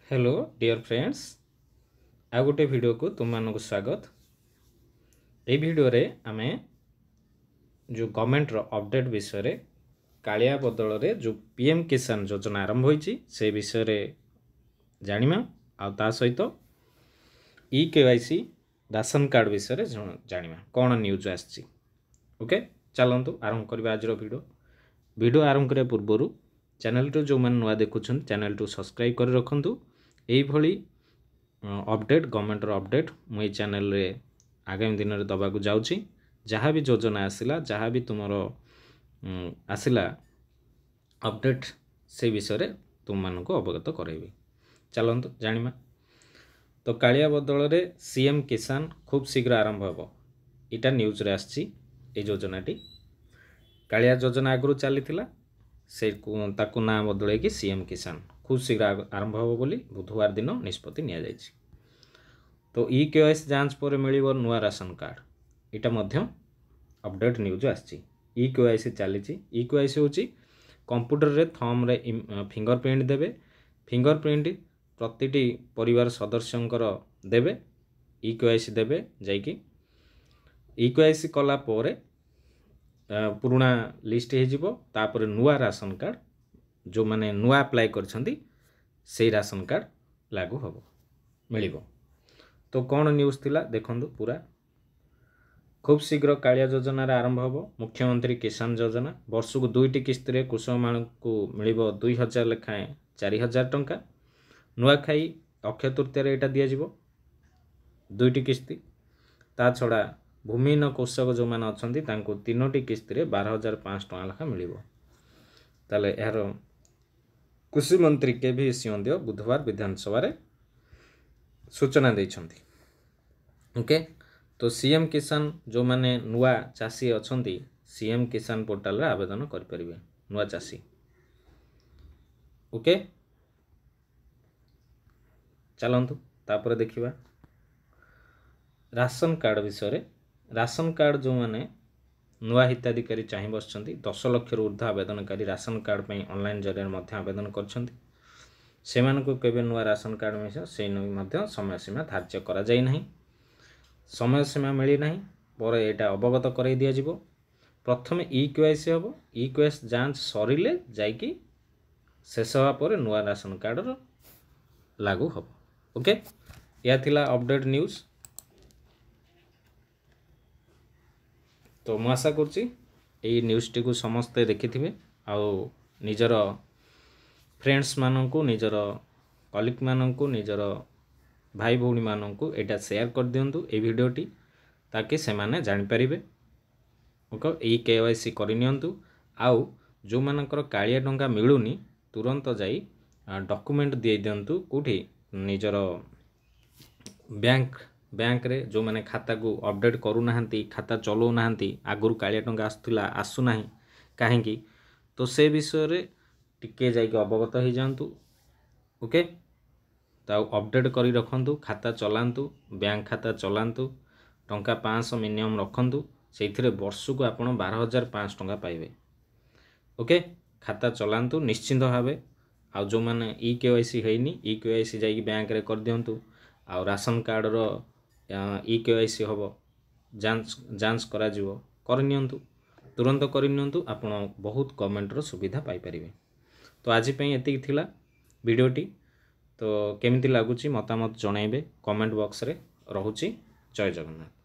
Hello deer friends, ଆଉ ଗୋଟେ ଭିଡ଼ିଓକୁ ତୁମମାନଙ୍କୁ ସ୍ୱାଗତ। ଏଇ ଭିଡ଼ିଓରେ ଆମେ ଯେଉଁ ଗଭର୍ଣ୍ଣମେଣ୍ଟର ଅପଡ଼େଟ୍ ବିଷୟରେ, କାଳିଆ ବଦଳରେ ଯେଉଁ ପିଏମ୍ କିଷାନ ଯୋଜନା ଆରମ୍ଭ ହୋଇଛି ସେ ବିଷୟରେ ଜାଣିବା, ଆଉ ତା ସହିତ ଇ କେୱାଇସି ରାସନ କାର୍ଡ଼ ବିଷୟରେ ଜାଣିବା, କ'ଣ ନ୍ୟୁଜ୍ ଆସିଛି। ଓକେ, ଚାଲନ୍ତୁ ଆରମ୍ଭ କରିବା ଆଜିର ଭିଡ଼ିଓ। ଭିଡ଼ିଓ ଆରମ୍ଭ କରିବା ପୂର୍ବରୁ ଚ୍ୟାନେଲଟି ଯେଉଁମାନେ ନୂଆ ଦେଖୁଛନ୍ତି, ଚ୍ୟାନେଲଟିକୁ ସବସ୍କ୍ରାଇବ୍ କରି ରଖନ୍ତୁ। ଏଇଭଳି ଅପଡ଼େଟ୍, ଗଭର୍ଣ୍ଣମେଣ୍ଟର ଅପଡ଼େଟ୍ ମୁଁ ଏଇ ଚ୍ୟାନେଲରେ ଆଗାମୀ ଦିନରେ ଦେବାକୁ ଯାଉଛି। ଯାହା ବି ଯୋଜନା ଆସିଲା, ଯାହା ବି ତୁମର ଆସିଲା ଅପଡ଼େଟ୍, ସେଇ ବିଷୟରେ ତୁମମାନଙ୍କୁ ଅବଗତ କରାଇବି। ଚାଲନ୍ତୁ ଜାଣିବା। ତ କାଳିଆ ବଦଳରେ ସିଏମ୍ କିଷାନ ଖୁବ୍ ଶୀଘ୍ର ଆରମ୍ଭ ହେବ, ଏଇଟା ନ୍ୟୁଜ୍ରେ ଆସିଛି। ଏଇ ଯୋଜନାଟି କାଳିଆ ଯୋଜନା ଆଗରୁ ଚାଲିଥିଲା, ସେ ତାକୁ ନାଁ ବଦଳାଇକି ସିଏମ୍ କିଷାନ ଖୁବ୍ ଶୀଘ୍ର ଆରମ୍ଭ ହେବ ବୋଲି ବୁଧବାର ଦିନ ନିଷ୍ପତ୍ତି ନିଆଯାଇଛି। ତ ଇ କେୱାଇସି ଯାଞ୍ଚ ପରେ ମିଳିବ ନୂଆ ରାସନ କାର୍ଡ଼, ଏଇଟା ମଧ୍ୟ ଅପଡ଼େଟ୍ ନ୍ୟୁଜ୍ ଆସିଛି। ଇ କେୱାଇସି ଚାଲିଛି। ଇ କେୱାଇସି ହେଉଛି କମ୍ପ୍ୟୁଟରରେ ଥମ୍ରେ ଫିଙ୍ଗର ପ୍ରିଣ୍ଟ ଦେବେ, ଫିଙ୍ଗର ପ୍ରିଣ୍ଟ ପ୍ରତିଟି ପରିବାର ସଦସ୍ୟଙ୍କର ଦେବେ, ଇ କେୱାଇସି ଦେବେ ଯାଇକି। ଇ କେୱାଇସି କଲା ପରେ ପୁରୁଣା ଲିଷ୍ଟ ହେଇଯିବ। ତାପରେ ନୂଆ ରାସନ କାର୍ଡ଼, ଯେଉଁମାନେ ନୂଆ ଆପ୍ଲାଏ କରିଛନ୍ତି, ସେଇ ରାସନ କାର୍ଡ଼ ଲାଗୁ ହେବ, ମିଳିବ। ତ କ'ଣ ନ୍ୟୁଜ୍ ଥିଲା ଦେଖନ୍ତୁ ପୁରା। ଖୁବ୍ ଶୀଘ୍ର କାଳିଆ ଯୋଜନାର ଆରମ୍ଭ ହେବ ମୁଖ୍ୟମନ୍ତ୍ରୀ କିଷାନ ଯୋଜନା। ବର୍ଷକୁ ଦୁଇଟି କିସ୍ତିରେ କୃଷକମାନଙ୍କୁ ମିଳିବ 2000 ଲେଖାଏଁ 4000 ଟଙ୍କା। ନୂଆଖାଇ, ଅକ୍ଷୟ ତୃତୀୟାରେ ଏଇଟା ଦିଆଯିବ ଦୁଇଟି କିସ୍ତି। ତା ଛଡ଼ା ଭୂମିହୀନ କୃଷକ ଯେଉଁମାନେ ଅଛନ୍ତି, ତାଙ୍କୁ ତିନୋଟି କିସ୍ତିରେ 12,500 ଟଙ୍କା ଲେଖା ମିଳିବ। ତାହେଲେ ଏହାର କୃଷିମନ୍ତ୍ରୀ କେ ଭି ସିଂହଦେଓ ବୁଧବାର ବିଧାନସଭାରେ ସୂଚନା ଦେଇଛନ୍ତି। ଓକେ, ତ ସିଏମ୍ କିଷାନ ଯେଉଁମାନେ ନୂଆ ଚାଷୀ ଅଛନ୍ତି, ସିଏମ୍ କିଷାନ ପୋର୍ଟାଲରେ ଆବେଦନ କରିପାରିବେ ନୂଆ ଚାଷୀ। ଓକେ, ଚାଲନ୍ତୁ ତାପରେ ଦେଖିବା ରାସନ କାର୍ଡ଼ ବିଷୟରେ। ରାସନ କାର୍ଡ଼ ଯେଉଁମାନେ ନୂଆ ହିତାଧିକାରୀ ଚାହିଁ ବସିଛନ୍ତି, 10 ଲକ୍ଷରୁ ଉର୍ଦ୍ଧ୍ୱ ଆବେଦନକାରୀ ରାସନ କାର୍ଡ଼ ପାଇଁ ଅନଲାଇନ୍ ଜରିଆରେ ମଧ୍ୟ ଆବେଦନ କରିଛନ୍ତି। ସେମାନଙ୍କୁ କେବେ ନୂଆ ରାସନ କାର୍ଡ଼ ମିଳିବ, ସେଇ ନେଇ ମଧ୍ୟ ସମୟ ସୀମା ଧାର୍ଯ୍ୟ କରାଯାଇ ନାହିଁ। ସମୟ ସୀମା ମିଳିନାହିଁ, ପରେ ଏଇଟା ଅବଗତ କରାଇ ଦିଆଯିବ। ପ୍ରଥମେ ଇ କେୱାଇସି ହେବ। ଇ କେୱାଇସି ଯାଞ୍ଚ ସରିଲେ ଯାଇକି, ଶେଷ ହେବା ପରେ ନୂଆ ରାସନ କାର୍ଡ଼ର ଲାଗୁ ହେବ। ଓକେ, ଏହା ଥିଲା ଅପଡ଼େଟ୍ ନ୍ୟୁଜ୍। ତ ମୁଁ ଆଶା କରୁଛି ଏଇ ନ୍ୟୁଜ୍ଟିକୁ ସମସ୍ତେ ଦେଖିଥିବେ ଆଉ ନିଜର ଫ୍ରେଣ୍ଡସ୍ମାନଙ୍କୁ, ନିଜର କଲିଗମାନଙ୍କୁ, ନିଜର ଭାଇ ଭଉଣୀମାନଙ୍କୁ ଏଇଟା ସେୟାର କରିଦିଅନ୍ତୁ ଏଇ ଭିଡ଼ିଓଟି, ତାକି ସେମାନେ ଜାଣିପାରିବେ। ଓକେ, ଏଇ କେୱାଇସି କରିନିଅନ୍ତୁ। ଆଉ ଯେଉଁମାନଙ୍କର କାଳିଆ ଟଙ୍କା ମିଳୁନି, ତୁରନ୍ତ ଯାଇ ଡକୁମେଣ୍ଟ ଦେଇଦିଅନ୍ତୁ। କେଉଁଠି? ନିଜର ବ୍ୟାଙ୍କରେ। ଯେଉଁମାନେ ଖାତାକୁ ଅପଡ଼େଟ୍ କରୁନାହାନ୍ତି, ଖାତା ଚଲାଉନାହାନ୍ତି, ଆଗରୁ କାଳିଆ ଟଙ୍କା ଆସୁଥିଲା, ଆସୁନାହିଁ କାହିଁକି, ତ ସେ ବିଷୟରେ ଟିକେ ଯାଇକି ଅବଗତ ହେଇଯାଆନ୍ତୁ। ଓକେ, ତ ଆଉ ଅପଡ଼େଟ୍ କରି ରଖନ୍ତୁ, ଖାତା ଚଲାନ୍ତୁ, ବ୍ୟାଙ୍କ ଖାତା ଚଲାନ୍ତୁ, ଟଙ୍କା 500 ମିନିମମ୍ ରଖନ୍ତୁ। ସେଇଥିରେ ବର୍ଷକୁ ଆପଣ 12,500 ଟଙ୍କା ପାଇବେ। ଓକେ, ଖାତା ଚଲାନ୍ତୁ ନିଶ୍ଚିନ୍ତ ଭାବେ। ଆଉ ଯେଉଁମାନେ ଇ କେୱାଇସି ହେଇନି, ଇ କେୱାଇସି ଯାଇକି ବ୍ୟାଙ୍କରେ କରିଦିଅନ୍ତୁ। ଆଉ ରାସନ କାର୍ଡ଼ର ଇ କେୱାଇସି ହେବ, ଯାଞ୍ଚ କରାଯିବ, କରିନିଅନ୍ତୁ, ତୁରନ୍ତ କରିନିଅନ୍ତୁ। ଆପଣ ବହୁତ ଗଭର୍ଣ୍ଣମେଣ୍ଟର ସୁବିଧା ପାଇପାରିବେ। ତ ଆଜି ପାଇଁ ଏତିକି ଥିଲା ଭିଡ଼ିଓଟି। ତ କେମିତି ଲାଗୁଛି ମତାମତ ଜଣାଇବେ କମେଣ୍ଟ ବକ୍ସରେ। ରହୁଛି, ଜୟ ଜଗନ୍ନାଥ।